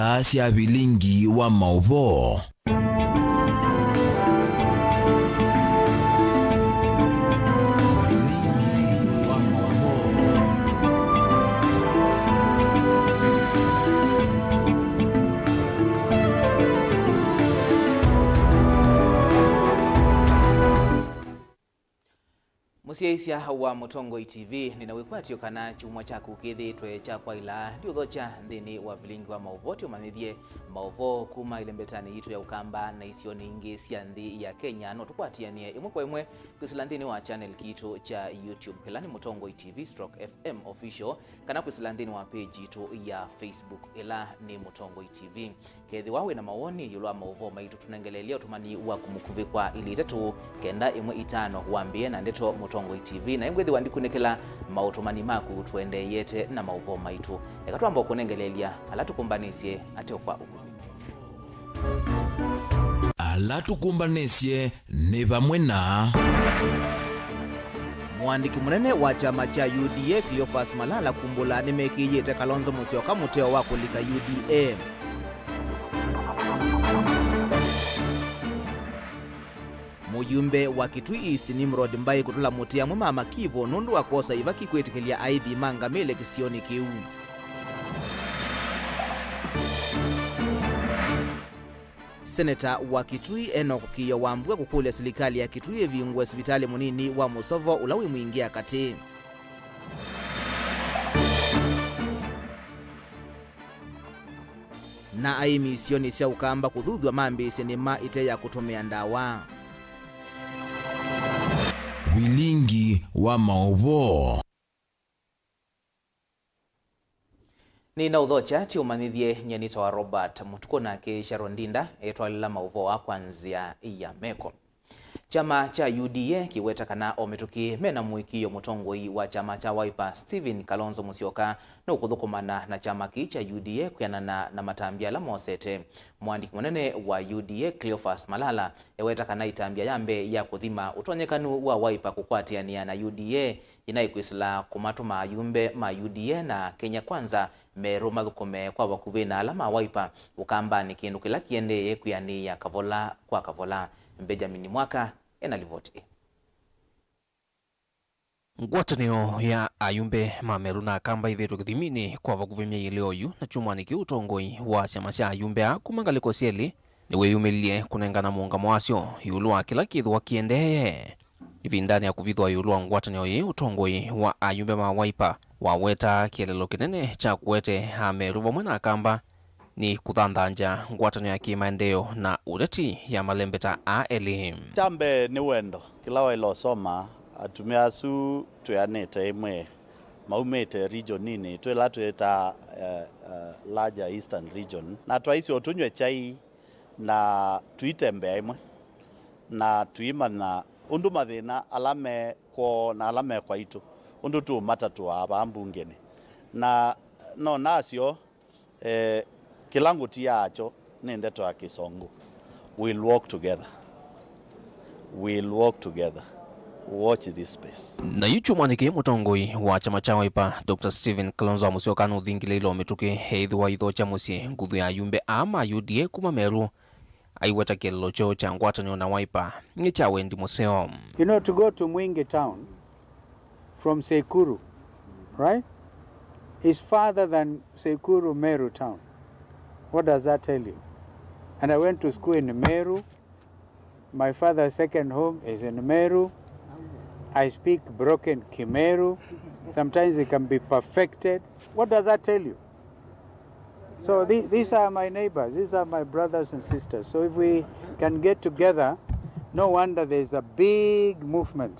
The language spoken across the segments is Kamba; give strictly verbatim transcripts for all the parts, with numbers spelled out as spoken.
Aa sya vilingi wa maũvoo. Vilingi wa maũvoo. Mũsyaĩĩsya wa Mũtongoi T V, nĩ na wĩkwatyo kana kyumwa kyaku kĩthĩĩtwe kya kwaĩla. Ndiũthokya nthĩnĩ wa vilingi wa maũvoo, tũmanyĩthye maũvoo kuma ĩlembetanĩ yitũ ya Ũkamba na isionĩ ingĩ sya nthĩ ya Kenya. No tũkwatĩanĩe ĩmwe kwa ĩmwe kwĩsĩla nthĩnĩ wa channel kitũ kya YouTube, kĩla nĩ Mũtongoi T V stroke F M Official, kana kwĩsĩla nthĩnĩ wa page yitũ ya Facebook, ĩla nĩ Mũtongoi T V. Kethĩwa wĩ na mawoni ĩũlũ wa maũvoo maitũ, tũnengeleelye ũtũmani waku mũkuvĩ kwa ili itatũ kenda ĩmwe itano, wambĩe na ndeto Mũtongoi T V, na ĩngwĩthĩwa ndikunĩkĩla maũtũmani maku tũendeeyete na maũvoo maitũ. Eka twamba kũnengeleelya ala tũkũmbanĩsye ateo kwa ũkuvĩ. Ala tũkũmbanĩsye nĩ vamwe na. Mũandĩki mũnene wa kyama kya U D A, Cleophas Malala, kumbũla nĩmekĩĩte Kalonzo Musyoka mũteo wa kũlika U D A. Mũyumbe wa Kitui East, Nimrod Mbai, kũtũla mũtĩ amwe ma Makivo nũndũ wa kwosa ivaki kwĩtĩkĩlya aithi ma ngamĩle kĩsionĩ kĩu. Seneta wa Kitui, Enoch Kĩĩo Wambua, kũkũlya silikalĩ ya Kitui ĩvingũe sivitalĩ mũnini wa Mũsovo ũla wĩ Mwingĩa katĩ. Na aĩmi isionĩ sya Ũkamba kũthuthw'a mambĩĩsye nĩma ĩte ya kũtũmĩa ndawa. Vilingi wa maũvoo. Nĩnaũthokya ti ũmanyĩthye, nyie nĩtawa Robert Mũtukũ, nake Sharon Ndinda etwalĩla maũvoo aa kwa nzĩa ya meko. Kyama kya U D A kĩweta kana o mĩtũkĩ mena mũĩkĩĩo mũtongoi wa kyama kya Wiper, Stephen Kalonzo Musyoka, nũkũthũkũmana na kyama kĩĩ kya U D A kwĩanana na matambya ala mosete. Mũandĩki mũnene wa U D A, Cleophas Malala, eweta kana ĩtambya ya mbee ya kũthima ũtonyekanu wa Wiper kũkwatĩanĩa na U D A yĩnaĩ kwĩsĩla kũmatũma ayumbe ma U D A na Kenya Kwanza merũ mathũkũme kwa vakuvĩ na ala ma Wiper Ũkambanĩ, kĩndũ kĩla kĩendeee kwĩanĩĩa kavola kwa kavola. Benjamin Mwaka ena livoti ĩ. Ngwatanĩo ya ayumbe ma Meru na Akamba ĩthĩĩtwe kĩthiminĩ kwa vakuvĩ myei ĩlĩ oyu, na kyumwanĩ kĩu ũtongoi wa syama sya ayumbe aa kuma ngalĩko syelĩ nĩwĩyumĩlilye kũnengana mũũngamo wasyo ĩũlũ wa kĩla kĩthĩwa kĩendeee. Ĩvindanĩ ya kũvithũa ĩũlũ wa ngwatanĩo yĩĩ, ũtongoi wa ayumbe ma Wiper wawetaa kĩeleelo kĩnene kya kũete Ameru vamwe na Akamba nĩ kũthanthangya ngwatanĩo ya kĩmaendeeo na ũteti ya malembeta aa elĩ. Kya mbee nĩ wendo. Kĩla waĩle ũsoma, atumĩa asu twĩanĩte ĩmwe maumĩte regioninĩ twĩla twĩtaa, eh, eh, larger Eastern region, na twaisye ũtũnyw'e kyai na tũitembea ĩmwe na tũimanya ũndũ mathĩna ala me kwoo na ala me kwaitũ, ũndũ tũũmatatũaa vaa mbungenĩ. Na no nasyo, eh, kĩla ngũtiaa kyo nĩ ndeto ya Kĩsũngũ, "We'll walk together. We'll walk together. Watch this space." Na yu kyumwanĩ kĩĩ, mũtongoi wa kyama kya Wiper, Doctor Stephen Kalonzo Musyoka, nũthingĩlĩile o mĩtũkĩ eĩthĩwa aithokya mũsyĩ nguthu ya ayumbe aa ma U D A kuma Meru aiweta kĩeleelo kyoo kya ngwatanĩo na Wiper nĩ kya wendi mũseo. You know, to go to Mwingi town from Sekuru, right, is farther than Sekuru Meru town. What does that tell you? And I went to school in Meru. My father's second home is in Meru. I speak broken Kimeru. Sometimes it can be perfected. What does that tell you? So the-, these are my neighbors, these are my brothers and sisters. So if we can get together, no wonder there's a big movement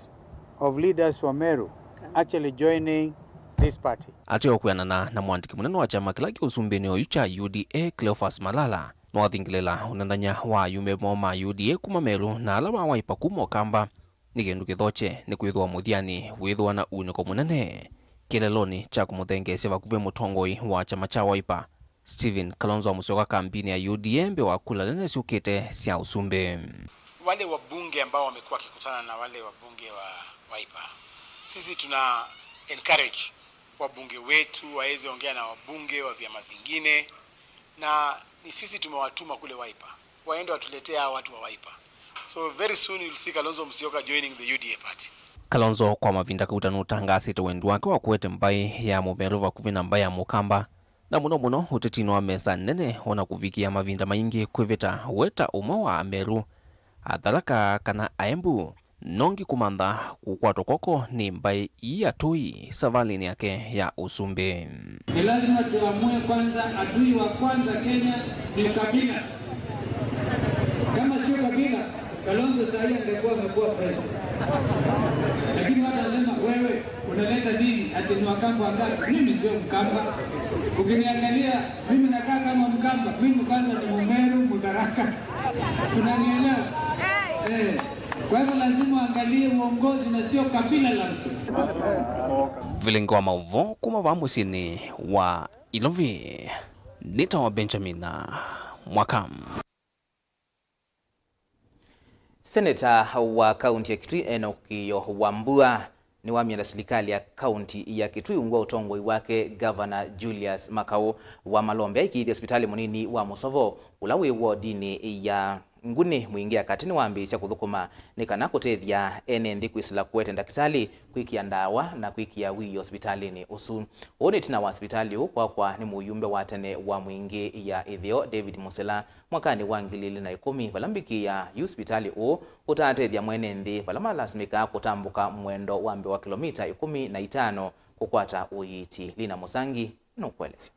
of leaders from Meru actually joining this party. Ateo kwĩanana na mũandĩki mũnene wa kyama kĩla kĩ ũsumbĩnĩ oyu kya U D A, Cleophas Malala, nĩwathingĩlĩla ũnenany'a wa ayumbe moo ma U D A kuma Meru na ala ma Wiper kuma Ũkamba nĩ kĩndũ kĩthokye, nĩkwĩthĩwa mũthyanĩ wĩthĩwa na uunĩko mũnene kĩeleelonĩ kya kũmũthengeesya vakuvĩ mũtongoi wa kyama kya Wiper, Stephen Kalonzo Musyoka, kambinĩ ya U D A mbee wa kula nene syũkĩte sya ũsumbĩ. Wale wabunge ambao wamekuwa wakikutana na wale wabunge wa Wiper, sisi tuna encourage wabunge wetu waweze ongea na wabunge wa vyama vingine, Na ni sisi tumewatuma kule Wiper, waende watuletee hawa watu wa Wiper. So very soon you'll see Kalonzo Musyoka joining the U D A party. Kalonzo kwa mavinda kauta nũtangaasĩte wendi wake wa kũete mbaĩ ya mũvelu vakuvĩ na mbaĩ ya Mũkamba, na mũno mũno ũtetinĩ wa mesa nene, ona kũvikĩa mavinda maingĩ kwĩvĩta weta ũmwe wa Ameru, Atharaka kana Aembu, nongi kũmantha kũkwatwa kw'oko nĩ mbaĩ ii atũi savalĩnĩ yake ya ũsumbĩ. Ni lazima tuamue kwanza, adui wa kwanza Kenya ni ukabila. Kama sio kabila, Kalonzo saa hii angekuwa amekuwa president. Lakini watu wanasema, "Wewe unaleta nini? Ati ni Wakamba wangapi?" Mimi sio Mkamba. Ukiniangalia, mimi nakaa kama Mkamba. Mimi kwanza ni Mmeru, Mtharaka. Unanielewa? Eh. Kwa hivyo lazima uangalie uongozi na sio kabila la mtu. Vilingi wa maũvoo kuma vaa mũsyĩnĩ wa Ilovi, nĩtawa Benjamin Mwaka. Seneta wa kaunti ya Kitui Enock Kĩĩo Wambua nĩwamyenda silikalĩ ya kaunti ya Kitui ungu wa ũtongoi wake Gavana Julius Makau wa Malombe aikĩĩthye sivitalĩ mũnini wa Mũsovo ũla wĩ wodinĩ ya Nguni. Mwingĩ ya katĩ nĩwambĩĩsya kũthũkũma nĩ kana kũtethya ene nthĩ kwĩsĩla kũete ndakĩtalĩ, kwĩkĩa ndawa na kwĩkĩa wĩoo sivitalĩnĩ ũsu. Ũũ nĩ ĩtina wa sivitalĩ ũũ kwakwa nĩ mũyumbe wa tene wa Mwingĩ ya Ĩtheo David Mũsila mwakanĩ wa ngili ilĩ na ĩkũmi, vala mbikĩ ya yu sivitalĩ ũũ ũtaatethya mwene nthĩ vala malasimĩkaa kũtambũka mwendo wa mbee wa kĩlomita ĩkũmi na itano kũkwata ũiiti. Lina Mũsangi nũkũelesya.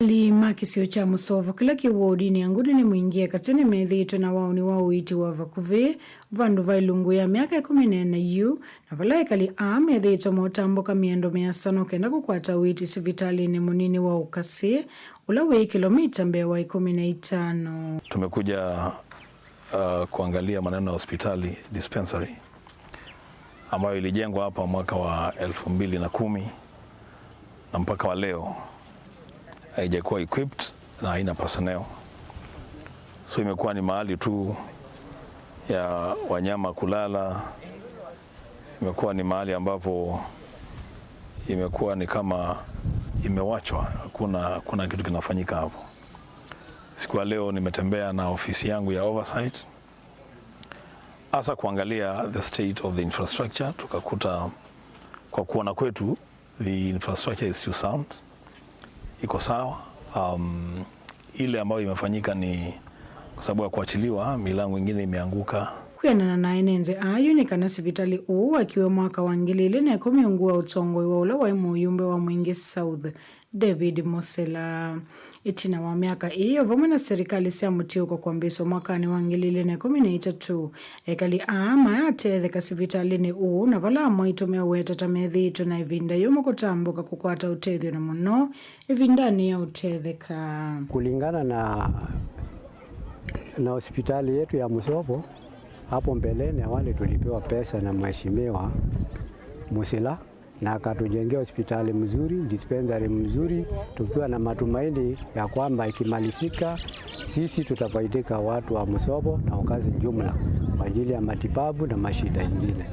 Aĩkali ma kĩsio kya Mũsovo kĩla kĩ wodinĩ ya Nguni nĩ Mwingĩ ya katĩ nĩmethĩĩtwe na waũni wa ũiiti wa vakuvĩ vandũ va ilungu ya myaka ĩkũmi na ĩna yu, na vala ekali aa methĩĩtwe maũtambũka mĩendo mĩasa no kenda kũkwata ũiiti sivitalĩnĩ mũnini wa Ũkasĩ ũla wĩ kĩlomita mbee wa ĩkũmi na itano. Tumekuja, uh, kuangalia maneno ya hospitali, dispensary, ambayo ilijengwa hapa mwaka wa elfu mbili na kumi na mpaka wa leo haijakuwa equipped na haina personnel. So imekuwa ni mahali tu ya wanyama kulala, imekuwa ni mahali ambapo imekuwa ni kama imewachwa, hakuna, hakuna kitu kinafanyika hapo. Siku ya leo nimetembea na ofisi yangu ya oversight, hasa kuangalia the state of the infrastructure, tukakuta kwa kuona kwetu the infrastructure is still sound, iko sawa. Um, ile ambayo imefanyika ni kwa sababu ya kuachiliwa, milango ingine imeanguka. Kwĩanana na ene nthĩ aa yu nĩ kana sivitalĩ ũũ wakiwe mwaka wa ngili ilĩ na ĩkũmi ungu wa ũtongoi wa ũla waĩ mũyumbe wa Mwingĩ South, David Mũsila. Ĩtina wa myaka ĩĩ, o vamwe na silikalĩ sya mũtiũko kwambĩĩswa mwakanĩ wa ngili ilĩ na ĩkũmi na itatũ, ekali aa mayatetheka sivitalĩnĩ ũũ, na vala amwe aitũmĩa ũweta ta methĩĩtwe na ĩvinda yũmũ kũtambũka kũkwata ũtethyo, na mũno ĩvindanĩ ya ũtetheka. Kulingana na, na hospitali yetu ya Mũsovo, hapo mbeleni awali tulipewa pesa na Mheshimiwa Mũsila, na akatujengea hospitali mzuri, dispensary mzuri, tukiwa na matumaini ya kwamba ikimalizika, sisi tutafaidika, watu wa Mũsovo na Ũkasĩ jumla, kwa ajili ya matibabu na mashida ingine.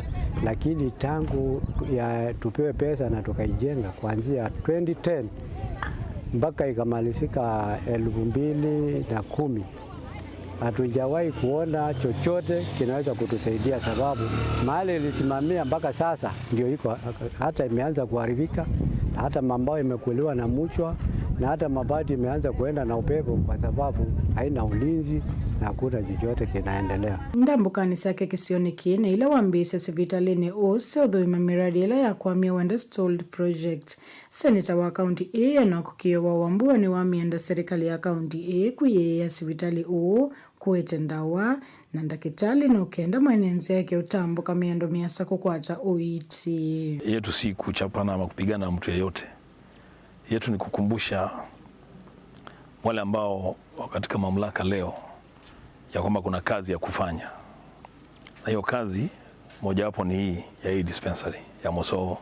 Lakini tangu ya tupewe pesa na tukaijenga kuanzia twenty ten mpaka ikamalizika elfu mbili na kumi, hatujawahi kuona chochote kinaweza kutusaidia, sababu mahali ilisimamia mpaka sasa ndio iko, hata imeanza kuharibika, na hata mambao imekuliwa na mchwa, na hata mabati imeanza kuenda na upepo, kwa sababu haina ulinzi na hakuna chochote kinaendelea. Ndambũkanĩ syake kĩsionĩ kĩĩ na ila wambĩĩsya sivitalĩnĩ ũũ sya ũthũima mĩradi ĩla ya kwamya wenda stalled project. Seneta wa kaunti ĩĩ Enock Kĩĩo wa Wambua nĩwamyenda silikalĩ ya kaunti ĩĩ kwĩyĩĩa sivitalĩ ũũ, kũete ndawa na ndakĩtalĩ, no kenda mwene nzĩ eke ũtambũka mĩendo mĩasa kũkwata ũiiti. Yetu si kuchapana ama kupigana na mtu yeyote. Yetu ni kukumbusha wale ambao wako katika mamlaka leo ya kwamba kuna kazi ya kufanya. Na hiyo kazi mojawapo ni hii ya hii dispensary ya Mũsovo.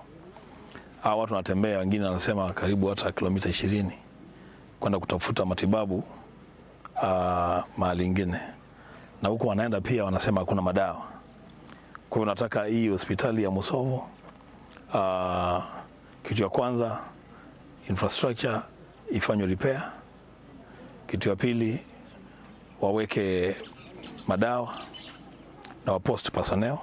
Hawa watu wanatembea, wengine wanasema karibu hata kilomita ishirini kwenda kutafuta matibabu, ah, mahali ingine. Na huko wanaenda pia wanasema hakuna madawa. Kwa hivyo nataka hii hospitali ya Mũsovo, ah, kitu ya kwanza, infrastructure ifanywe repair. Kitu ya pili, waweke madawa na wa post personnel,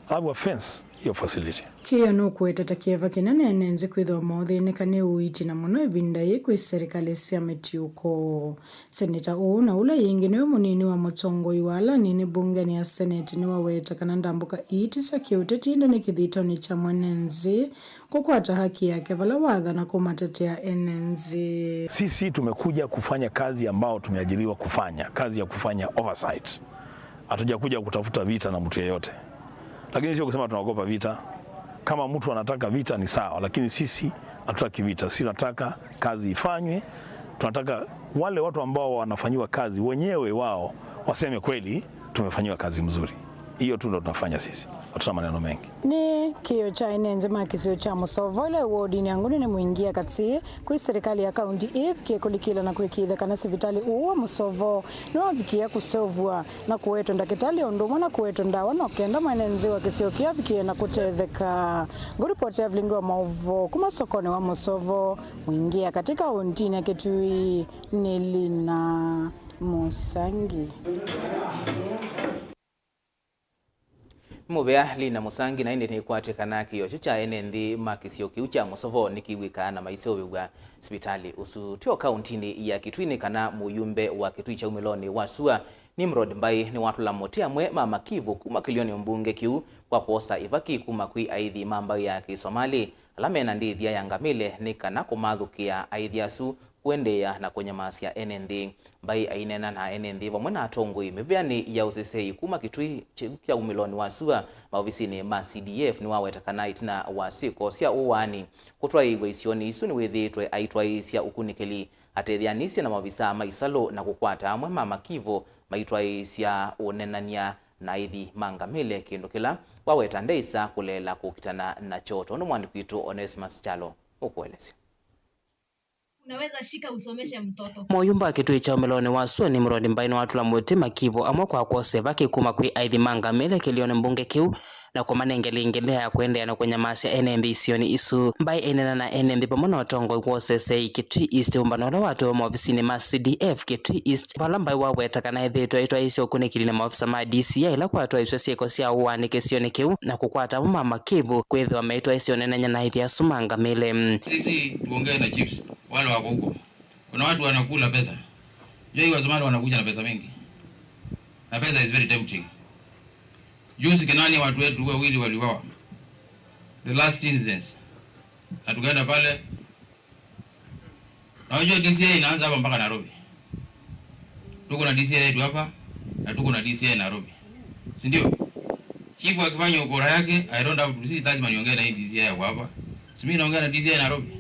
alafu wa fence hiyo facility. Kĩo nũkũweta ta kĩeva kĩnene ene nthĩ kwĩthĩwa maũthĩnĩka nĩ ũiiti, na mũno ĩvinda yĩĩ kwĩ serikali sya mĩtiũko. Seneta ũũ na ũla yĩngĩ nĩwe mũnini wa mũtongoi wa ala anini mbungenĩ ya Senate nĩwaweta kana ndambũka iiti sya kĩũteti ĩndĩ nĩ kĩthitonĩ kya mwene nthĩ kũkwata haki yake vala wathana kũmatetea ene nthĩ. Sisi tumekuja kufanya kazi ambao tumeajiriwa kufanya, kazi ya kufanya oversight. Hatujakuja kutafuta vita na mtu yeyote. Lakini sio kusema tunaogopa vita. Kama mtu anataka vita ni sawa, lakini sisi hatutaki vita. Sisi tunataka kazi ifanywe. Tunataka wale watu ambao wanafanyiwa kazi wenyewe wao waseme kweli tumefanyiwa kazi mzuri. Hiyo tu ndo tunafanya sisi. Hatuna maneno mengi. Nĩ kĩo kya ene nthĩ ma kĩsio kya Mũsovo ĩla wodinĩ ya Nguni nĩ Mwingia katĩ kwĩ serikali ya kaunti ĩvikie kũlikĩla na kũĩkĩĩthya kana sivitalĩ ũũ wa Mũsovo nĩwavikie kũseũvw'a na kũetwe ndakĩtalĩ o ũndũ ũmwe na kũetwe ndawa no kenda mwene nthĩ wa kĩsio kĩu avikie na kũtetheka. Ngũripoti ya vilingi wa maũvoo kuma sokonĩ wa Mũsovo, Mwingia katĩ kauntinĩ ya Kitui, nĩ Lina Mũsangi. Nĩ mũvea Lina Mũsangi, na ĩndĩ nĩkwatĩkana kĩo kyu kya ene nthĩ ma kĩsio kĩu kya Mũsovo nĩkĩw'ĩkaa na maiseũvĩw'a sivitalĩ ũsu. Tyo kauntinĩ ya Kitui nĩ kana mũyumbe wa Kitui kya umĩlonĩ wa sua, Nimrod Mbai, nĩwatũla mũtĩ amwe ma makivũ kuma kĩlĩonĩ mbunge kĩu kwa kwosa ĩvaki kuma kwĩ aithi ma mbaĩ ya Kĩsomalĩ ala mena ndĩthya ya ngamĩle nĩ kana kũmathũkĩa aithi asu kũendeea na kũnyamasya ene nthĩ. Mbai aineena na ene nthĩ vamwe na atongoi mĩvĩanĩ ya ũseseĩ kuma Kitui kya umĩlonĩ wa sua maovisinĩ ma C D F nĩwaweta kana ĩtina wa syĩko sya ũaani kũtwaĩĩw'a isionĩ isu nĩwĩthĩĩtwe aitwaĩĩsya ũkunĩkĩli, atetheanĩsye na maovisaa ma isalũ na kũkwata amwe ma makivũ maitwaĩĩsya ũneenany'a na aithi ma ngamĩle, kĩndũ kĩla waweta ndeĩsa kũleela kũkitana nakyo, tondũ mwandĩki witũ Onesmus Kyalo ũkũelesya. Unaweza shika usomeshe mtoto. Mũyumba wa Kitui kya umĩlonĩ wa sua Nimrod Mbai nĩwatũla mũtĩ makivũ amwe kwa kwosa ĩvaki kuma kwĩ aithi ma ngamĩle kĩlĩonĩ mbunge kĩu na kũmanengelingĩlĩa ya kũendeea na kũnyamasya ene nthĩ isionĩ isu. Mbai aineena na ene nthĩ vamwe na ũtongoi wa ũseseĩ Kitui East ũmbano ũla watwaĩwe maovisinĩ ma C D F Kitui East, vala Mbai waweta kana ethĩĩtwe aitwaĩĩsya ũkunĩkĩli na maovisa ma D C I ĩla kwatwaĩĩsw'e syĩko sya ũaani kĩsionĩ kĩu na kũkwata amwe ma makivũ kwĩthĩwa meitwaĩĩsya ũneenany'a na aithi asu ma ngamĩle. Sisi tuongee na chiefs wale wako huko. Kuna watu wanakula pesa. Unajua hii Wasomali wanakuja na pesa mingi. Na pesa is very tempting. Juzi Kinani watu wetu wawili waliuawa. The last incidents. Na tukaenda pale. Na unajua D C I inaanza hapa mpaka Nairobi. Tuko na D C I yetu hapa na tuko na D C I Nairobi. Si ndio? Chief akifanya ukora yake, I don't have to, si lazima niongee na hii D C I yako hapa. Si mimi naongea na D C I Nairobi.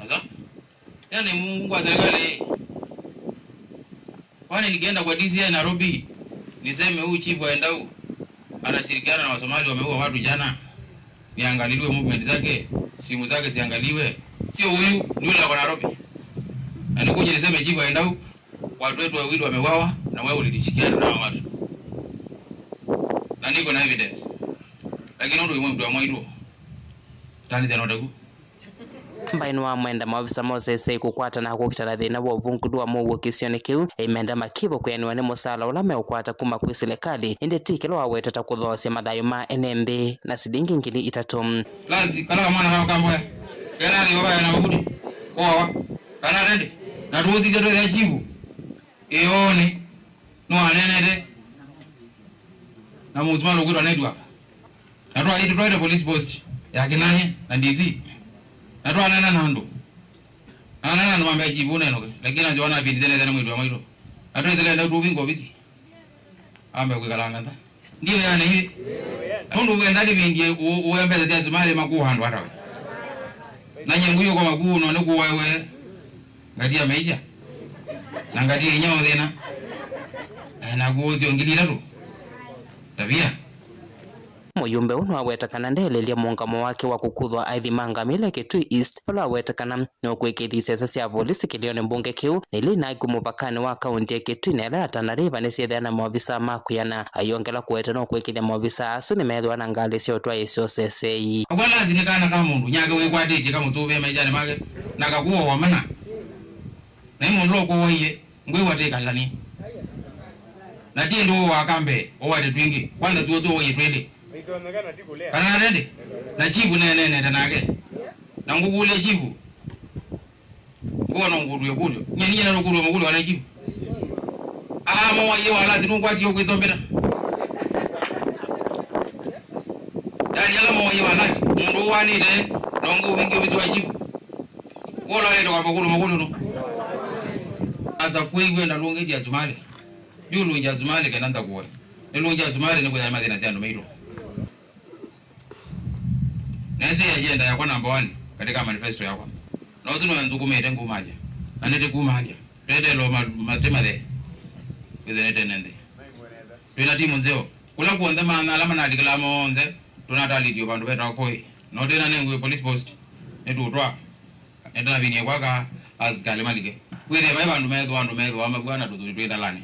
Sasa, yani Mungu wa serikali. Kwani nikienda kwa D C I Nairobi, niseme huyu chief wa Endau anashirikiana na Wasomali wameua watu jana? Niangaliliwe movement zake, simu zake siangaliwe. Sio huyu, ni yule ako Nairobi. Na nikuje niseme chief wa Endau, watu wetu wawili wameuawa na wewe ulishikiana na hao watu. Na niko na evidence. Lakini ndio mtu wa mwaitũ. Tani tena ndagu. Mbai nĩwamwenda maovisa ma ũseseĩ kũkwatana kũkitana thĩna wa ũvungũlu wa mũuo kĩsionĩ kĩu, aimenda makivũ kwĩanĩwa nĩ mũsaala ũla meũkwata kuma kwĩ silikalĩ, ĩndĩ ti kĩla wawetete kũthoosya mathayũ ma ene nthĩ na silingi ngili itatũ. Lazi, kala kamwana kao kamboya. Kena thĩ wabaya na makuti. Kowa. Kana rende. Na tuusisye twethĩa chifu. Ĩoonĩ. Nĩwaneenete na mũsumali ũkwĩtwa Network. Na twaĩ tũtwaĩte police post ya Kinani na D C. Na twaneena na andũ. Na aneena na andũ mambĩa chief ũnenũke. Lakini anzĩ wana pindi tene tene mwĩtwa mwaitũ. Na twĩthĩle ndau tũvinga ovisi. Ambe kwĩkalanga nthĩ. Ndiyo yani hivi. Mũndũ wenda ndivindie uwe mbesa sya sumali makuu andũ atawe. Na nyengu yuko makuu no nĩ kuwa we. Ngati ya maisha. Na ngati ya inya ũthĩna. Na kuũthio ngili itatũ. Tabia. Mũyumbe ũũ nĩwaweta kana ndeelelya mũũngamo wake wa kũkuthwa aithi ma ngamĩle Kitui East, vala waweta kana nũkwĩkĩĩthya isese sya volisi kĩlĩonĩ mbunge kĩu, na ila inaĩ ku mũvakanĩ wa kaunti ya Kitui na ĩla ya Tana River nĩsyĩthĩaa na maovisa ma kwĩana. Ayongela kũweta nũkwĩkĩĩthya maovisa asu nĩmethĩwa na ngalĩ sya ũtwaĩĩsya ũseseĩ. Akwalasi nĩ kana ka mũndũ nyake wĩkwatĩtye kamũtũvĩe maishanĩ make na kakuwa wamena. Na ĩ mũndũ ũla ũkũwaie, ngwĩw'a tĩkalani. Na ti ndũ wa kambe, ũwate twingĩ. Kwanza tuo tuo waie twĩlĩ. Kana atende? Na chifu neeneenete nake. Na ngũkũlya chifu. Ngũona ngũtw'e kũlyo. Nyie niye na kũtw'a makũlyo kana chifu. Aa, mwaie wa lati nũkwatie ũkwĩtombeta. Yaani ala mwaie wa lati, mũndũ ũwanĩte, na ũngĩ ũvingie ũvisi wa chifu. Wona wĩte kwamba kũlyo makũlyo no. Asa kwĩw'e na lũngĩtya sumali. Yu lũngya sumali kana nthakũe. Nĩ lũngya sumali nĩ kũya mathĩna sya andũ maitũ. Na ĩsu yĩ agenda yakwa number one katika manifesto yakwa. Na ũsu nĩwe nthũkũmĩte ngũmalya. Na nĩtĩkumalya. Twetelo matĩ mathe. Kwĩthĩwa nĩtene nthĩ. Twĩna timu nzeo. Kũla kw'onthe maana ala manandĩkĩlaa monthe, tũnatalĩtio vandũ vetawa Koi. No twĩna nengwe police post. Nĩtũũtwaa. Nĩtũnavinie kwaka asikalĩ malike. Kwĩthĩwa vai vandũ methũa, andũ methũa mavua na tũthũni twĩ ndalanĩ.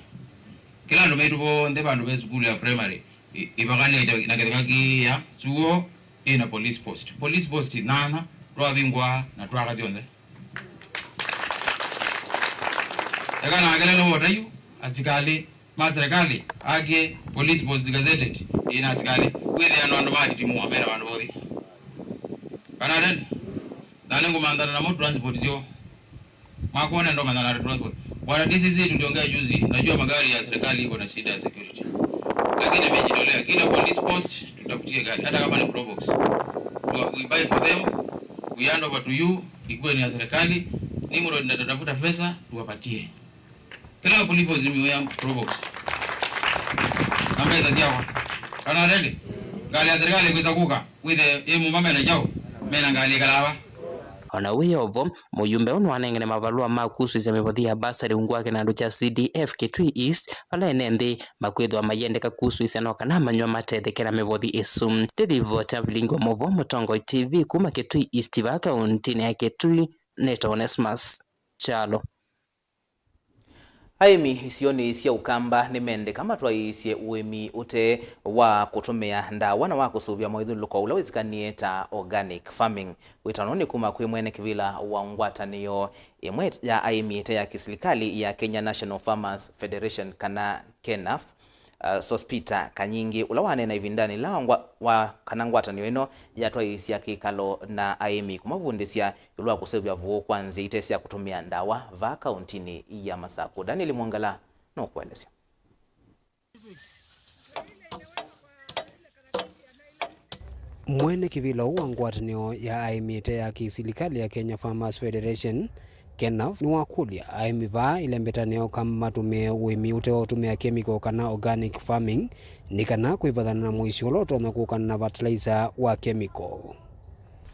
Kĩla andũ maitũ vonthe vandũ ve sukulu ya primary, ĩ-, ĩvakanĩte na kĩtheka kĩĩa, chuo ĩna police post. Police post nana twavingũa na twaka syonthe. Eka na kelelo vota yu, asikalĩ ma serikali, ake police post gazetted, ĩna asikalĩ. Wĩthĩa no andũ matitimũa, mena vandũ vothi. Kana tena? Na nĩngũmanthana namo transport syo. Makuona ndo madhara transport. Bwana D C C, tuliongea juzi, najua magari ya serikali iko na shida ya security. Lakini nimejitolea kila police post tutafutie gari, hata kama ni Probox. Tu- we buy for them, we hand over to you, ikuwe ni ya serikali. Nimrod, nitatafuta pesa tuwapatie. Kila police post ni ya Probox. Namba ĩtathiawa. Kana ready? Ngali ya serikali kwĩsa kũka. Wĩthe ĩ muma mena kyaũ? Mena ngalĩ ĩkalaa va? O na wĩ o vo, mũyumbe ũũ nĩwanengene mavalũa ma kusũĩsya mĩvothi ya basarĩ ungu wa kĩnandũ kya C D F Kitui East, vala ene nthĩ makwĩthĩwa mayendeka kusũĩsya no kana manywa matetheke na mĩvothi ĩsu. Nĩ livoti ya vilingi wa maũvoo Mũtongoi T V kuma Kitui East vaa kauntinĩ ya Kitui, nĩtawa Onesmus Kyalo. Aĩmi isionĩ sya Ũkamba nĩmendeka matwaĩĩsye ũĩmi ũte wa kũtũmĩa ndawa na wa kũsũvĩa mũithyũlũlũko ũla wĩsĩkanĩe ta organic farming. Wĩtano nĩ kuma kwĩ mwene kĩvĩla wa ngwatanĩo ĩmwe ya aĩmi ĩte ya kĩsilikalĩ ya Kenya National Farmers Federation, kana KENAF, uh, Sospita Kanyingi, ũla waneena ĩvindanĩ ĩla ngwa-, wa kana ngwatanĩo ĩno yatwaĩĩsya kĩkalo na aĩmi kũmavundĩsya ĩũlũ wa kũseũvya vuũ kwa nzĩa ite sya kũtũmĩa ndawa vaa kauntinĩ ya Masakũ. Daniel Mwongela nũkũelesya. Mwene kĩvĩla ũũ wa ngwatanĩo ya aĩmi ĩte ya kĩsilikalĩ ya Kenya Farmers Federation, KENAF, nĩwakũlya aĩmi vaa ĩlembetanĩ ya Ũkamba matũmĩe ũĩmi ũte wa ũtũmĩa kemiko kana organic farming nĩ kana kwĩvathana na mũisyo ũla ũtonya kũkana na fertilizer wa kemiko.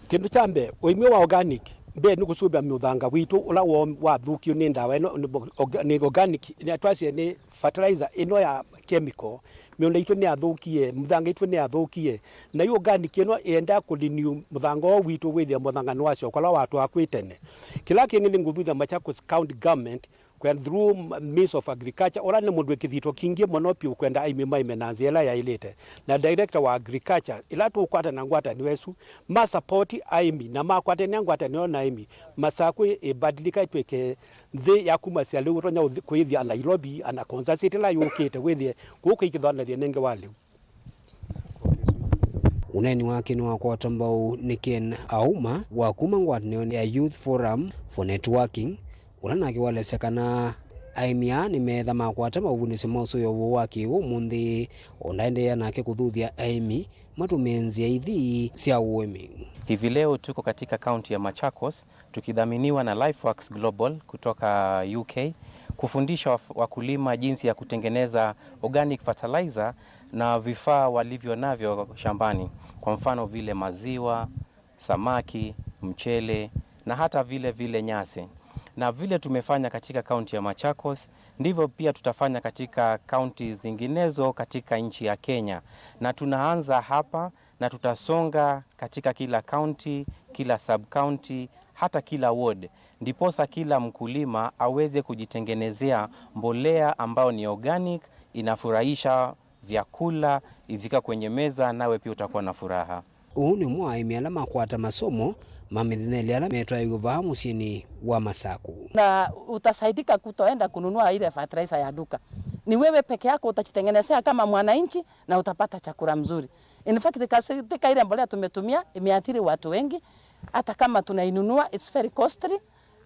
Kĩndũ kya mbee, ũĩmi wa organic mbee nĩ kũsũvĩa mũthanga witũ ũla wo-, wathũkiwe nĩ ndawa ĩno, nĩ bo-, orga-, nĩ organic, nĩ twasie nĩ fertilizer ĩno ya chemical, mĩũnda itũ nĩyathũkie, mũthanga itũ nĩyathũkie. Na yu organic ĩno ĩendaa kũrenew mũthanga ũũ witũ wĩthĩe mũthanga nĩwasyoka ũla watwaa kwĩ tene. Kĩla kĩngĩ nĩ ngũthuthya Machakos County Government kwenda through Ministry of Agriculture, ũla nĩ mũndũ wĩ kĩthito kingĩ mũno piũ kwenda aĩmi maĩme na nzĩa ĩla yaĩlĩte. Na director wa agriculture, ĩla tũkwata na ngwatanĩo ĩsu, ma support aĩmi na makwatania ngwatanĩo na aĩmi, Masakũ ĩbadilika ĩtwĩke nthĩ ya kuma sya lĩu ũtonya ũthi-, kũĩthya Nairobi, ana Konza City ĩla yũkĩte, wĩthĩe kũu kwĩkĩthwa na thĩna ĩngĩ wa lĩu. Ũneeni wake nĩwakwatwa mbau nĩ Ken Auma wa kuma ngwatanĩonĩ ya Youth Forum for Networking, ũla nake walesya kana aĩmi aa nĩmeetha makwata mavundĩsyo ma ũsũvĩa ũvoo wa kĩw'ũ ũmũnthĩ, o ndaendeea nake kũthuthya aĩmi matũmĩe nzĩa ithi sya ũĩmi. Hivi leo tuko katika kaunti ya Machakos tukidhaminiwa na Lifeworks Global kutoka U K kufundisha waf-, wakulima jinsi ya kutengeneza organic fertilizer na vifaa walivyo navyo shambani, kwa mfano vile maziwa, samaki, mchele na hata vile vile nyasi. Na vile tumefanya katika kaunti ya Machakos, ndivyo pia tutafanya katika kaunti zinginezo katika nchi ya Kenya. Na tunaanza hapa na tutasonga katika kila kaunti, kila sub-county, hata kila ward. Ndiposa kila mkulima aweze kujitengenezea mbolea ambayo ni organic, inafurahisha vyakula, ifika kwenye meza, nawe pia utakuwa na furaha. Ũũ nĩ ũmwe wa aĩmi ala makwata masomo ma mĩthenelĩ ala metwaĩw'e vaa mũsyĩnĩ wa Masaku. Na utasaidika kutoenda kununua ile fertilizer ya duka. Ni wewe peke yako utajitengenezea kama mwananchi na utapata chakula mzuri. In fact, katika ile mbolea tumetumia imeathiri watu wengi. Hata kama tunainunua, it's very costly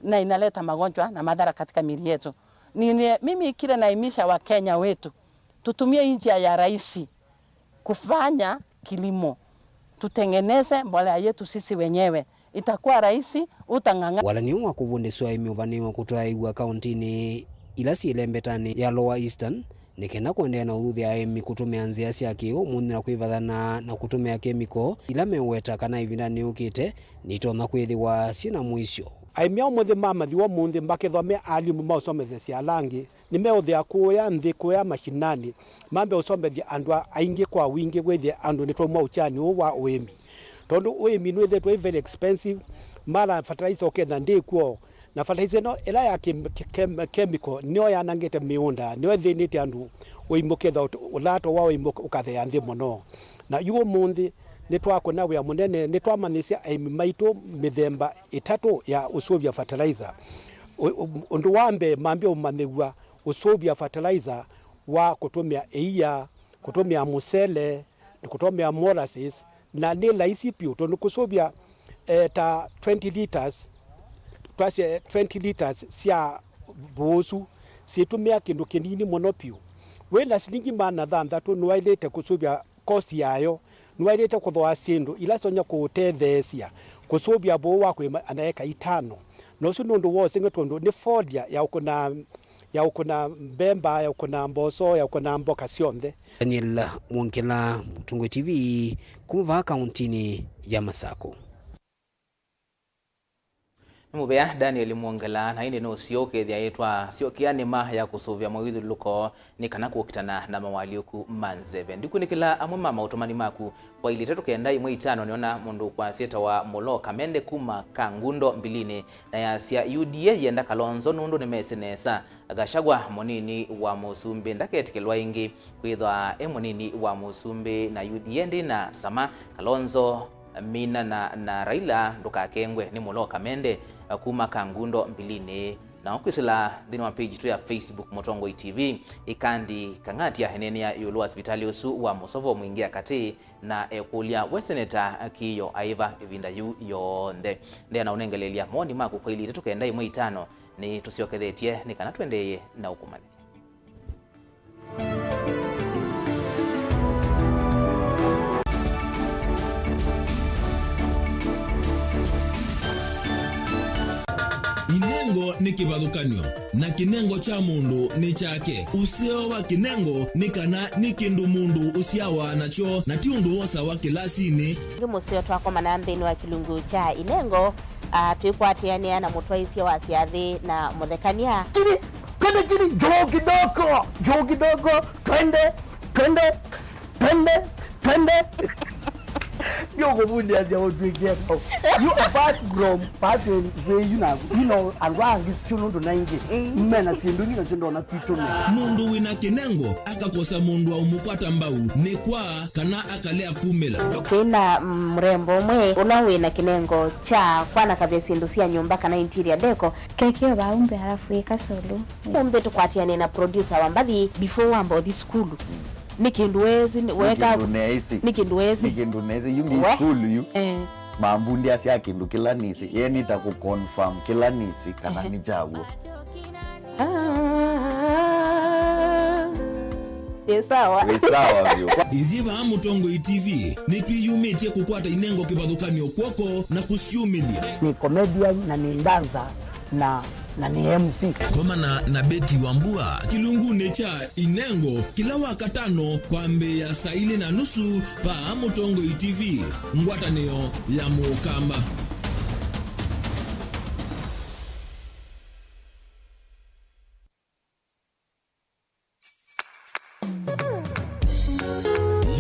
na inaleta magonjwa na madhara katika miili yetu. Ni, ni, mimi kile naimisha Wakenya wetu, tutumie hii njia ya rahisi kufanya kilimo. Tutengeneze mbolea yetu sisi wenyewe. Itakuwa rahisi, utang'ang'a. Walany'o wa kũvundĩsya aĩmi ũvanĩĩwe kũtwaĩw'a kaũntĩnĩ ila syĩ lembetanĩ ya Lower Eastern nĩ kenda kũendeea na ũthuthya aĩmi kũtũmĩa nzĩa sya kĩ-ũmũnthĩ na kwĩvathana na kũtũmĩa kemiko ila meweta kana ĩvindanĩ yũkĩte nitonya kwĩthĩwa syĩ na mũisyo. Aĩmi a ũmũnthĩ mamathiwa ũmũnthĩ makethwa me alimũ ma ũsomethesya ala angĩ. Nĩmeũthĩa kũya nthĩ, kũya mashinani, mambe ũsomethya andũ a-, aingĩ kwa wingĩ, wĩthĩe andũ nĩtwauma ũkyanĩ ũũ wa ũĩmi. Tondũ ũĩmi nĩwĩthĩĩtwe wĩ very expensive, mara fertilizer ũketha ndĩkw'o, na fertilizer ĩno ĩla ya kem-, ke-, kem-, chemical nĩyo yanangĩte mĩũnda, nĩyo ĩthĩnĩte andũ, ũĩmi ũketha ũt-, ũlato wa ũĩmi ũk-, ũkathea nthĩ mũno. Na yu ũmũnthĩ, nĩtwakũna wĩa mũnene, nĩtwamanyĩsya aĩmi maitũ mĩthemba ĩtatũ ya ũsũvya fertilizer. Ũ-, ũ-, ũndũ wa mbee, mambie ũmanyĩw'a ũsũvya fertilizer wa kũtũmĩa ĩia, kũtũmĩa mũsele, kũtũmĩa molasses, na nĩ laisi piũ, tondũ kũsũvya, eh, ta twenty liters, twasye twenty liters sya vũũsu, syĩtũmĩa kĩndũ kĩnini mũno piũ. Wĩ na silingi maana thanthatũ, nĩwaĩlĩte kũsũvya cost yayo, nĩwaĩlĩte kũthooa syĩndũ ila itonya kũũtetheesya kũsũvya vũũ wa kũĩma ana eka itano. Na ũsu nĩ ũndũ wa ũseng'e, tondũ nĩ fodya ya ũkũna, ya ũkũna mbemba, ya ũkũna mboso, ya ũkũna mboka syonthe. Daniel Mwongela, Mũtongoi T V, kuma vaa kaũntĩnĩ ya Masaku. Nĩ mũvea Daniel Mwongela, na ĩndĩ nũseo ũkethĩa ĩtwa syokea nĩma ya kũsũvĩa mwĩwĩthyũlũlũko nĩ kana kũkitana na mawalyũku ma nzeve. Ndikunĩkĩla amwe ma maũtũmani maku kwa ilĩ itatũ kenda ĩmwe itano. Nĩona mũndũ ũkwasya etawa Mũlo Kamende kuma Kangundo Mbilinĩ, na yasya U D A yenda Kalonzo nũndũ nĩmesĩ nesa Gachagua mũnini wa mũsumbĩ ndaketĩkĩlwa ĩngĩ kwĩthwa e mũnini wa mũsumbĩ, na U D A ndĩ na sama. Kalonzo Mina na, na Raila ndũkakengwe nĩ Mũlo Kamende kuma Kangundo Mbilinĩ. Na ũkwĩsĩla nthĩnĩ wa page itũ ya Facebook Mũtongoi T V, Ikandi Kang'atia eneenea ĩũlũ wa sivitalĩ ũsu wa Mũsovo Mwingĩa Katĩ na ekũlya we Seneta Kiyo aĩva ĩvinda yĩu yonthe. Ndea na ũnengelelya moni maku kwa ilĩ itatũ kenda ĩmwe itano, nĩ tũsyokethetye nĩ kana tũendeeye na ũkũmanyĩthya. Inengo nĩ kĩvathũkany'o, na kĩnengo kya mũndũ nĩ kyake. Ũseo wa kĩnengo nĩ kana nĩ kĩndũ mũndũ ũsyawa nakyo, na ti ũndũ wosawa kĩlasinĩ. Ĩngĩ mũseo twakomana nthĩnĩ wa kĩlungu kya inengo, ah, twĩkwatĩanĩa na mũtwaĩsya wa syathĩ na mũthekany'a. Chini, twende chini, juu kidogo, juu kidogo, twende, twende, twende, twende. Ndio kũvundiasya ũtwĩkie kau. You apart from person kwĩ yu na, you know, andũ angĩ sio nũndũ na ingĩ. Mm. Mena syĩndũ ingĩ na syĩndũ ona kwitũ. Mũndũ wĩna kĩnengo akakosa mũndũ wa ũmũkwata mbau nĩ kwa kana akalea kumĩla. Twĩna, mm, mũrembo ũmwe ũla wĩna kĩnengo kya kwanakavya syĩndũ sya nyũmba kana interior decor. Kekeo vaa umbe alafu ĩka solo. Umbe tũkwatiane na producer wa mbathi before wamba ũthi sukulu. Nĩ kĩndũ wezi, nĩ weka, nĩ kĩndũ neesi. Nĩ kĩndũ wezi. Nĩ kĩndũ neesi, yu nĩ sukulu yu. Eh. Mambundiasya kĩndũ kĩla nĩsĩ. Ye nĩta kũ confirm kĩla nĩsĩ kana nĩ kyaw'o. Ah, ĩ sawa. Wĩ sawa vyũ. Ithyĩ vaa Mũtongoi T V nĩtwĩyumĩtye kũkwata inengo kĩvathũkany'o kw'oko na kũsyumĩlya. Nĩ comedian na nĩ dancer na, na nĩ M C. Komana na Betty Wambua kĩlungunĩ kya Inengo kĩla Wakatano kwambĩĩa saa ilĩ na nusu vaa Mũtongoi T V, ngwatanĩo ya Mũkamba.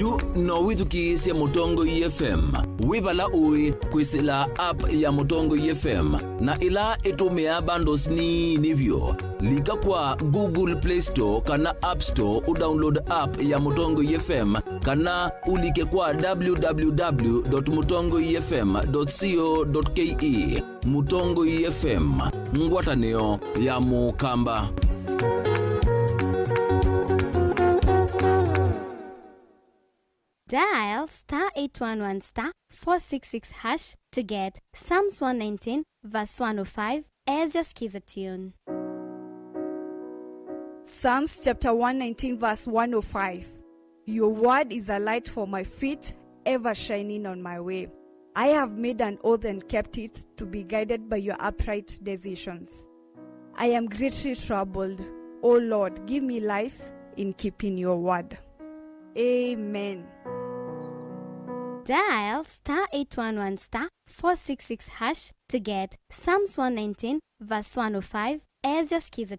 Yu no wĩthukĩĩsye Mũtongoi F M wĩ vala ũĩ kwĩsĩla app ya Mũtongoi F M, na ĩla ĩtũmĩaa bundles nini vyũ. Lika kwa Google Play Store kana App Store ũdownload app ya Mũtongoi F M, kana ũlike kwa w w w dot mũtongoi f m dot co dot k e. Mũtongoi F M, ngwatanĩo ya Mũkamba. Dial star eight one one star four six six hash to get Psalms one nineteen verse one oh five as your skiza tune. Psalms chapter one nineteen verse one oh five. Your word is a light for my feet, ever shining on my way. I have made an oath and kept it, to be guided by your upright decisions. I am greatly troubled. O Lord, give me life in keeping your word. Amen. Dial star eight one one star four six six hash to get Psalms one nineteen verse one oh five as your skiza.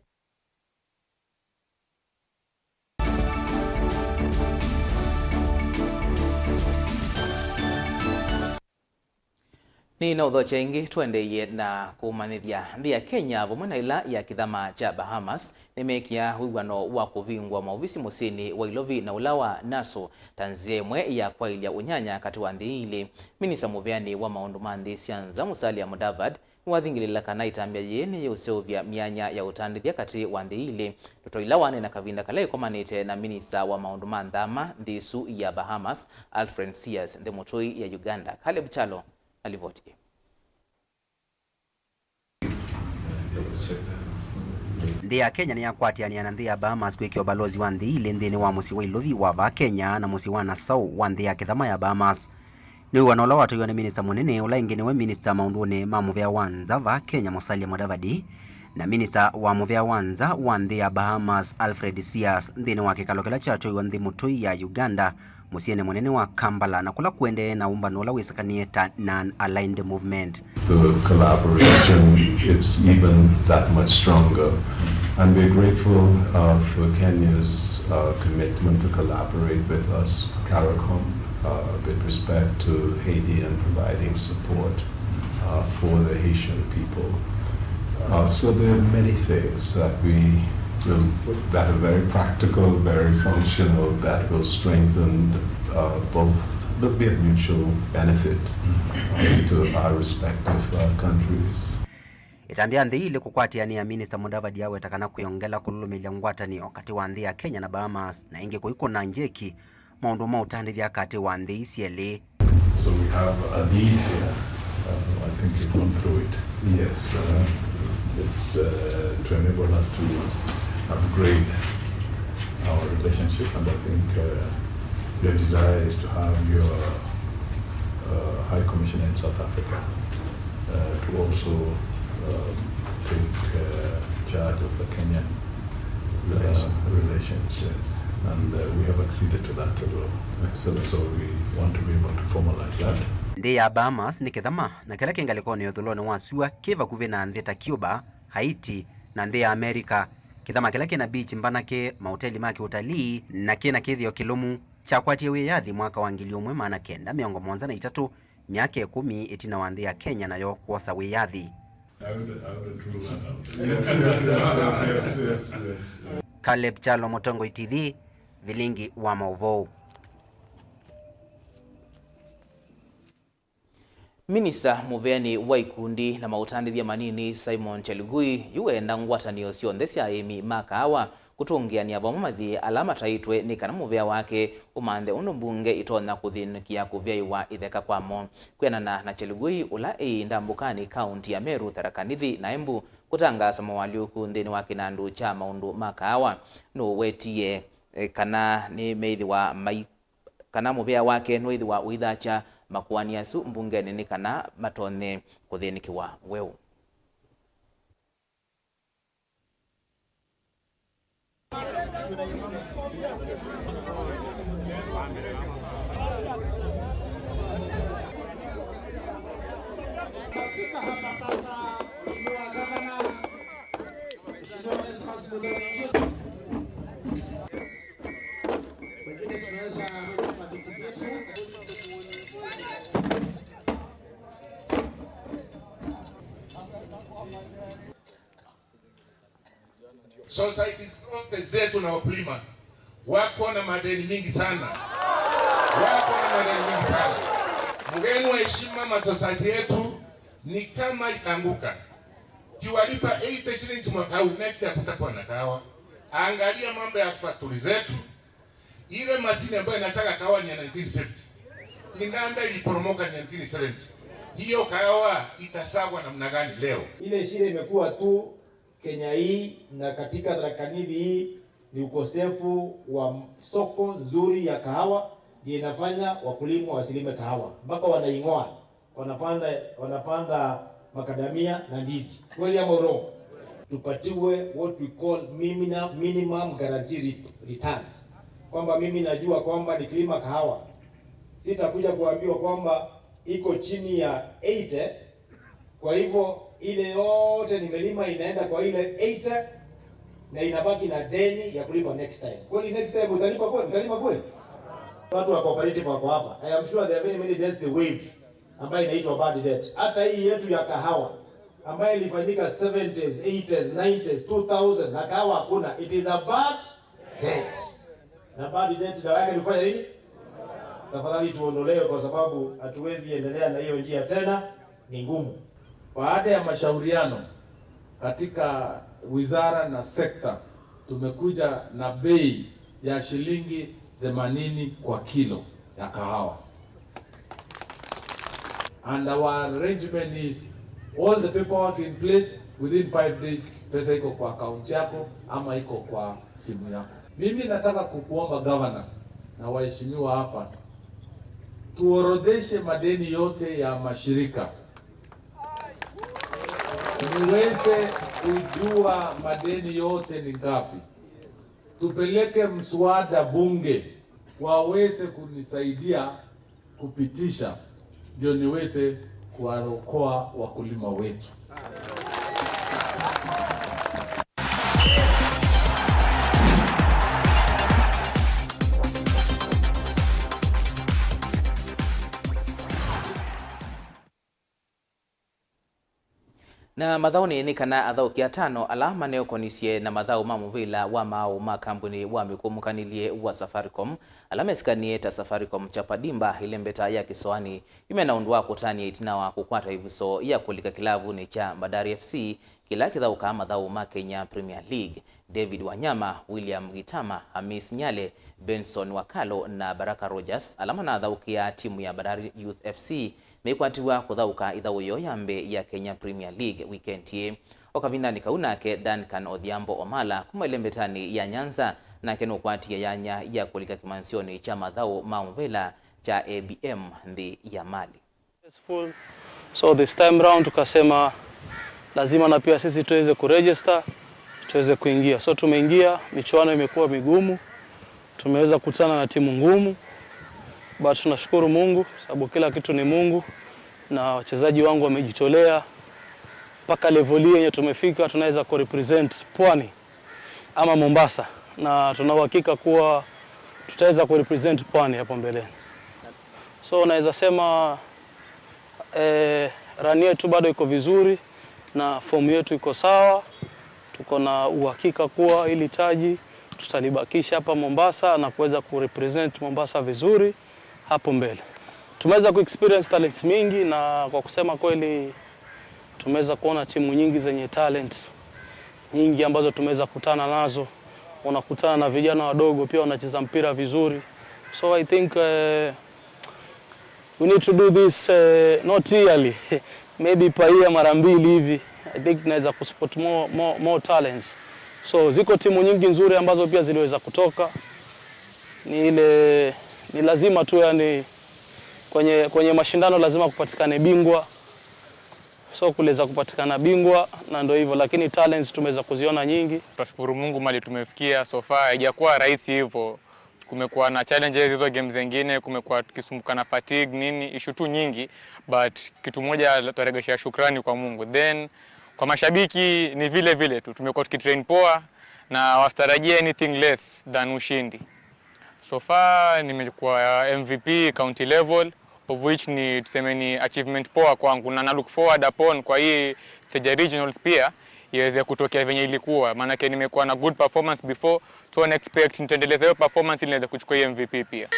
Nĩnaũthokya ĩngĩ, tũendeeie na kũmanyĩthya. Nthĩ ya Kenya vamwe na ĩla ya kĩthama kya Bahamas nĩmeekĩa wĩw'ano wa kũvingũa maovisi mũsyĩnĩ wa Ilovi na ũla wa Nassau ta nzĩa ĩmwe ya kwaĩlya ũnyanya katĩ wa nthĩ ii ilĩ. Minista mũveanĩ wa maũndũ ma nthĩ sya nza, Musalia Mudavadi, nĩwathingĩlĩĩla kana ĩtambya yĩĩ nĩyĩũseũvya myanya ya ũtandĩthya katĩ wa nthĩ ii ilĩ. Ndeto ila waneena kavinda kala ĩkomanĩte na minista wa maũndũ ma nthama nthĩ ĩsu ya Bahamas, Alfred Sias, nthĩ mũtũi ya Uganda. Caleb Kyalo na livoti ĩĩ. Nthĩ ya Kenya nĩyakwatĩanĩa na nthĩ ya Bahamas kwĩkĩa ũvalosi wa nthĩ ilĩ nthĩnĩ wa mũsyĩ wa Ilovi wa vaa Kenya na mũsyĩ wa Nassau wa nthĩ ya kĩthama ya Bahamas. Nĩ wĩw'ano ũla watwaiwe nĩ minista mũnene, ũla ĩngĩ nĩwe minista maũndũnĩ ma mũvea wa nza vaa Kenya, Musalia Mudavadi, na minista wa mũvea wa nza wa nthĩ ya Bahamas, Alfred Sias, nthĩnĩ wa kĩkalo kĩla kyatwaiwe nthĩ mũtũi ya Uganda, mũsyĩnĩ mũnene wa Kampala, na kũla kũendee na ũmbano ũla wĩsakanie ta Non-Aligned Movement. The collaboration, it's even that much stronger. And we're grateful, uh, for Kenya's, uh, commitment to collaborate with us, CARICOM, uh, with respect to Haiti and providing support, uh, for the Haitian people. Uh, so there are many things that we will, that are very practical, very functional, that will strengthen, uh, both, will be a mutual benefit, uh, to our respective, uh, countries. Ĩtambya nthĩ ilĩ kũkwatĩanĩa, Minista Mudavadi aweta kana kwĩongela kũlũlũmĩlya ngwatanĩo katĩ wa nthĩ ya Kenya na Bahamas, na ĩngĩ kũikũna njeki maũndũ ma ũtandĩthya katĩ wa nthĩ ii syelĩ. So we have a need here. Uh, I think you've gone through it. Yes. Uh, it's, uh, to enable us to upgrade our relationship, and I think, uh, your desire is to have your, uh, High Commissioner in South Africa, uh, to also, uh, take, uh, charge of the Kenyan, uh, relations. Relations, yes. And, uh, we have acceded to that as well. Excellent. So we want to be able to formalize that. Nthĩ ya Bahamas nĩ kĩthama, na kĩla kĩ ngalĩkonĩ ya ũthũlonĩ wa syũa kĩ vakuvĩ na nthĩ ta Cuba, Haiti, na nthĩ ya Amerika. Kĩthama kĩla kĩna beach mbanake, maũteli ma kĩũtalii, na kĩna kĩthĩo kĩlũmu, kyakwatie wĩyathi mwaka wa ngili ũmwe maana kenda mĩongo mũonza na itatũ, myaka ĩkũmi ĩtina wa nthĩ ya Kenya nayo kwosa wĩyathi. Caleb Kyalo, Mũtongoi T V, Vilingi wa Maũvoo. Minista mũveanĩ wa ikundi na maũtandĩthya manini, Simon Chelugui, yu weenda ngwatanĩo syonthe sya aĩmi ma kaawa kũtũngĩanĩa vamwe mathyĩ ala mataĩtwe nĩ kana mũvea wake ũmanthe ũndũ mbunge ĩtonya kũthĩnĩkĩa kũvyaĩwa itheka kwamo. Kwĩanana na Chelugui, ũla ĩ ndambũkanĩ kaũnti ya Meru, Tharaka Nithi na Embu, kũtangaasa moalyũku nthĩnĩ wa kĩnandũ kya maũndũ ma kaawa, nũwetie, eh, kana nĩmeĩthĩwa mai-, kana mũvea wake nũĩthĩwa ũithakya makoani asu mbungenĩ nĩ kana matonye kũthĩnĩkĩwa weũ. Pengine tunaweza Society zote zetu na wakulima wako na madeni mingi sana, wako na madeni mingi sana. Mgeni wa heshima, masociety yetu ni kama itaanguka. Kiwalipa eighty shillings mwaka huu, next year kutakuwa na kahawa. Angalia mambo ya factory zetu. Ile mashine ambayo inasaga kahawa ni ya nineteen fifty. Ni nanda iliporomoka nineteen seventy. Hiyo kahawa itasagwa namna gani leo? Ile shida imekuwa tu Kenya hii na katika Tharaka Nithi hii ni ukosefu wa soko nzuri ya kahawa, ndio inafanya wakulima wasilime kahawa, mpaka wanaing'oa, wanapanda, wanapanda makadamia na ndizi. Kweli ama urongo? Tupatiwe what we call minimum, minimum guarantee re-, returns, kwamba mimi najua kwamba nikilima kahawa sitakuja kuambiwa kwamba iko chini ya eighty. Kwa hivyo ile yote nimelima inaenda kwa ile eighty na inabaki na deni ya kulipa next time. Kweli next time utalipa kweli? Utalima kweli? Watu wa cooperative wako hapa. I am sure there are many, many debts they waive, ambayo inaitwa bad debt. Hata hii yetu ya kahawa ambayo ilifanyika seventies, eighties, nineties, two thousand, na kahawa hakuna, it is a bad debt. Na bad debt dawa yake ni kufanya nini? Tafadhali tuondolewe, kwa sababu hatuwezi endelea na hiyo njia tena, ni ngumu. Baada ya mashauriano katika wizara na sekta, tumekuja na bei ya shilingi themanini kwa kilo ya kahawa. And our arrangement is all the paperwork in place, within five days pesa iko kwa account yako ama iko kwa simu yako. Mimi nataka kukuomba governor na waheshimiwa hapa, tuorodheshe madeni yote ya mashirika, niweze kujua madeni yote ni ngapi, tupeleke mswada bunge waweze kunisaidia kupitisha, ndio niweze kuwaokoa wakulima wetu. Na mathaũnĩ nĩ kana athaũki atano ala maneũkonisye na mathaũ ma mũvĩla wa maaũ ma kambunĩ wa mĩkũmũkanĩlye wa Safaricom, ala mesikanie ta Safaricom Chapa Dimba, ĩlembeta ya kĩsoani, yu mena ũndũ wa kũtanĩa ĩtina wa kũkwata ĩvuso ya kũlika kĩlavunĩ kya Bandari F C, kĩla kĩthaũkaa mathaũ ma Kenya Premier League. David Wanyama, William Gitama, Hamis Nyale, Benson Wakalo na Baraka Rogers, ala manathaũkĩa timu ya Bandari Youth F C, meikwatiw'a kũthaũka ĩthaũ yoo ya mbee ya Kenya Premier League weekend ĩĩ. O kavindanĩ kau nake Duncan Odhiambo Omala kuma ĩlembetanĩ ya Nyanza, nake nũkwatie yanya ya kũlika kĩmansyonĩ kya mathaũ ma mũvĩla kya A B M nthĩ ya Mali. Successful. So this time round tukasema lazima na pia sisi tuweze kuregister, tuweze kuingia. So tumeingia, michuano imekuwa migumu, tumeweza kukutana na timu ngumu, but tunashukuru Mungu sababu kila kitu ni Mungu na wachezaji wangu wamejitolea mpaka level hii yenye tumefika, tunaweza kurepresent Pwani ama Mombasa, na tuna uhakika kuwa tutaweza kurepresent Pwani hapo mbeleni. So naweza sema eh, run yetu bado iko vizuri na form yetu iko sawa. Tuko na uhakika kuwa hili taji tutalibakisha hapa Mombasa na kuweza kurepresent Mombasa vizuri hapo mbele. Tumeweza kuexperience talents mingi, na kwa kusema kweli tumeweza kuona timu nyingi zenye talent nyingi ambazo tumeweza kutana nazo. Unakutana na vijana wadogo pia wanacheza mpira vizuri. So I think, eh, we need to do this, eh, not yearly, maybe per year mara mbili hivi. I think tunaweza kusupport more, more, more talents. So ziko timu nyingi nzuri ambazo pia ziliweza kutoka. Ni ile, ni lazima tu, yani, kwenye, kwenye mashindano lazima kupatikane bingwa. So kuliweza kupatikana bingwa na ndio hivyo, lakini talents tumeweza kuziona nyingi. Tunashukuru Mungu mali tumefikia so far, haijakuwa rahisi hivyo. Kumekuwa na challenges hizo games zingine, kumekuwa tukisumbuka na fatigue nini, issue tu nyingi, but kitu moja tutaregeshea shukrani kwa Mungu. Then kwa mashabiki ni vile vile tu, tumekuwa tukitrain poa na wasitarajia anything less than ushindi. So far nimekuwa M V P county level, of which ni, tuseme, ni achievement poa kwangu na na look forward upon kwa hii stage ya regionals pia, iweze kutokea venye ilikuwa, maanake nimekuwa na good performance before, so na expect nitaendeleza hiyo performance ili niweze kuchukua hiyo M V P pia.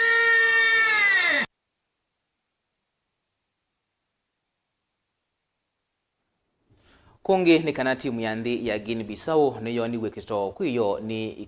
Kũngĩ nĩ kana timu ya nthĩ ya Guinea Bissau nĩyoniw'e kĩtoo kwĩ yo nĩ